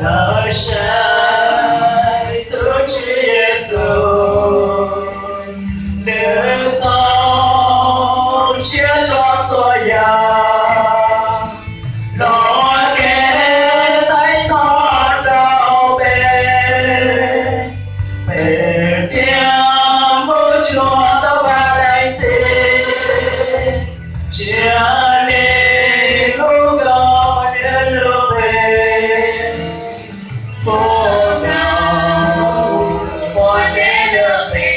Lawv saib tus Tswv Yexus, nws txaus siab tso txhua yam los kev thaij txhoj rau peb, peb thiaj mus cuag tau Vaj Leej Txiv, cia li hu nkauj nws lub npe. Hu nkauj ua nws lub npe,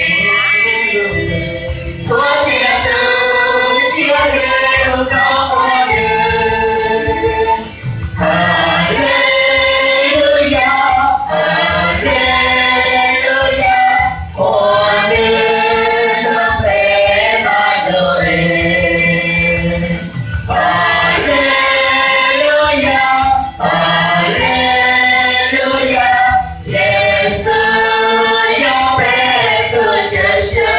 txhua txhia tus cia li hu nkauj ua nws. Aleluyas, aleluyas, ua nws lub npe Manueles. Aleluyas, aleluyas, Yexus yog peb tus Cawmseej.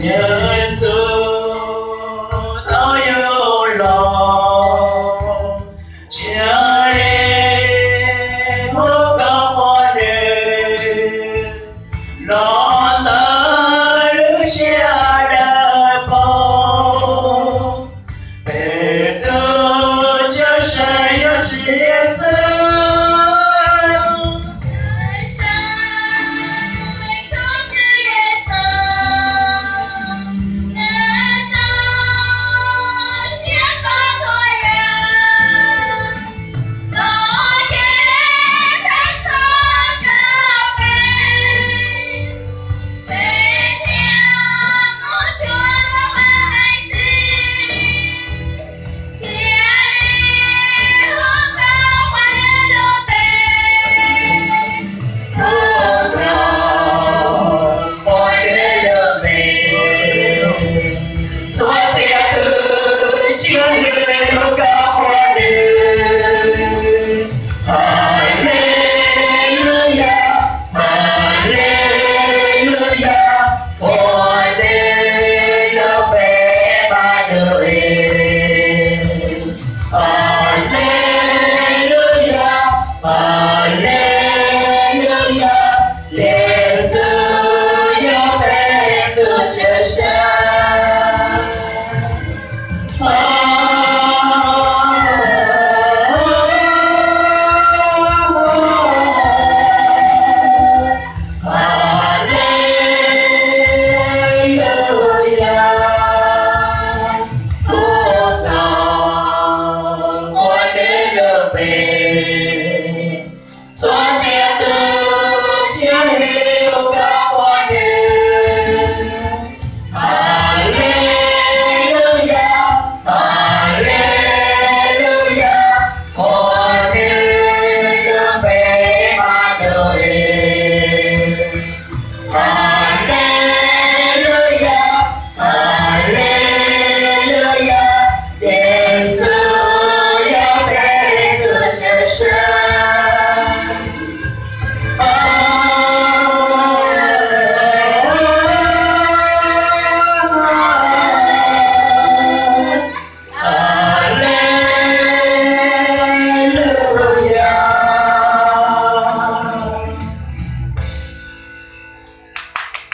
Yexus tau yug los, cia li hu nkauj ua nws los ntawm lub sij hawm dawb paug. Peb tus Cawmseej yog Tswv Yexus. Txhua txhia tus cia li hu nkauj ua nws. Aleluyas, aleluyas, ua nws lub npe Manueles. Aleluyas, aleluyas, Yexus yog peb tus Cawmseej. Aleluyas, hu nkauj ua nws lub npe. Txhua txhia